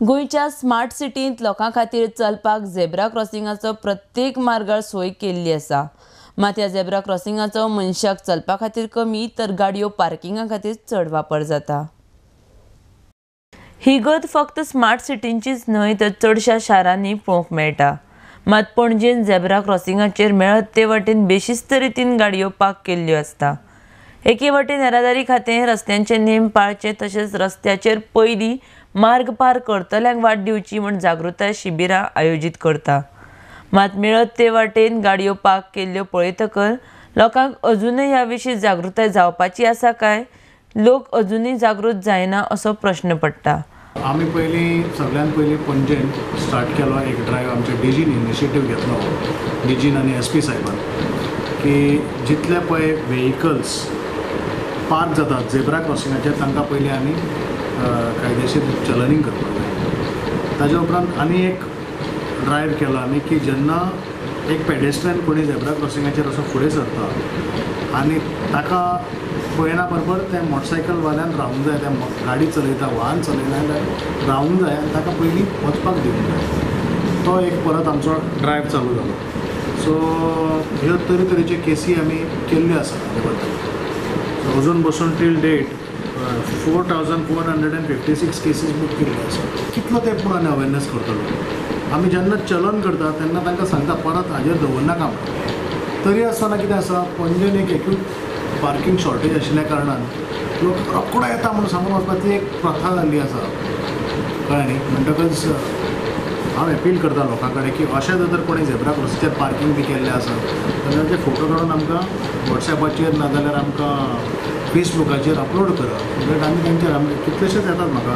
गोंयच्या स्मार्ट सिटींत लोकां खातीर चलपाक झेब्रा क्रॉसिंगाचो प्रत्येक मार्गार सोय केल्ली आसा. मात ह्या झेब्रा क्रॉसिंगाचो मनशाक चलपा खातीर कमी तर गाडयो पार्किंगा खातीर चड वापर जाता. ही गत फक्त स्मार्ट सिटींचीच न्हय तर चडश्या शारांनी पळोवंक मेळटा. मात पणजेन झेब्रा क्रॉसिंगाचेर मेळत ते वटेन बेशिस्त रितीन गाडयो पार्क केल्ल्यो आसता. एके वटेन येरादारी खातें रस्त्यांचे नेम पाळचे तशेंच रस्त्याचेर पयलीं मार्ग पार करतल्यांक वाट दिवची म्हूण जागृताय शिबिरां आयोजीत करता. मात मेळत ते वाटेन गाडयो पार्क केल्ल्यो पळयतकच लोकांक अजूनय ह्या विशीं जागृताय जावपाची आसा काय लोक अजूनय जागृत जायना असो प्रश्न पडटा. आमी पयलीं सगळ्यात पयलीं पणजेन स्टार्ट केलो एक ड्रायव्ह, आमच्या डीजीन इनिशिएटीव घेतलो, डीजीन आनी एस पी साहेबान, की जितले पळय व्हेकल्स पार्क जातात झेब्रा क्रॉसिंगाचेर तांकां पयलीं आमी कायदेशीर चलनींग करपाक जाय. ताजे उपरांत आनी एक ड्रायव्ह केलो आमी की जेन्ना एक पेडेस्ट्रियन कोणी झेब्रा क्रॉसिंगाचेर असो फुडें सरता आनी ताका पळयना बरोबर त्या मोटरसायकलवाल्यान रावूंक जाय, त्या गाडी चलयता वाहन चलयना जाल्यार रावूंक जाय आनी ताका पयलीं वचपाक दिवंक जाय. तो एक परत आमचो ड्रायव्ह चालू जालो. सो ह्यो तरेतरेच्यो केसी आमी केल्ल्यो आसा हाजे बद्दल. सो अजून बसून टील डेट 4456 केसीस बूक केल्ल्यो आसा. कितलो तेंप पूण आमी अवेरनेस करतलो? आमी जेन्ना चलन करता तेन्ना तांकां सांगता परत हाजेर दवरनाका म्हणून. तरी आसतना कितें आसा, पणजेन एक एक्यूट पार्किंग शॉर्टेज आशिल्ल्या कारणान लोक रोकडो येता म्हणून सांगून वचपा ती एक प्रथा जाल्ली आसा, कळ्ळें न्ही? म्हणटकच हांव एपील करता लोकां कडेन की अशें जर कोणी झेब्रा क्रॉसीचेर पार्किंग बी केल्लें आसा जाल्यार ते फोटो काडून आमकां वॉट्सॅपाचेर नाजाल्यार आमकां फेसबुकाचेर अपलोड करात. बट आमी तांचेर आमी कितलेशेच येतात म्हाका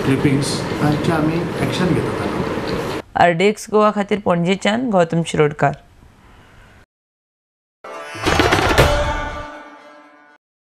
क्लिपिंग्स, तांचे आमी एक्शन घेतात. आरडीएक्स गोवा खातीर पणजेच्यान गौतम शिरोडकार.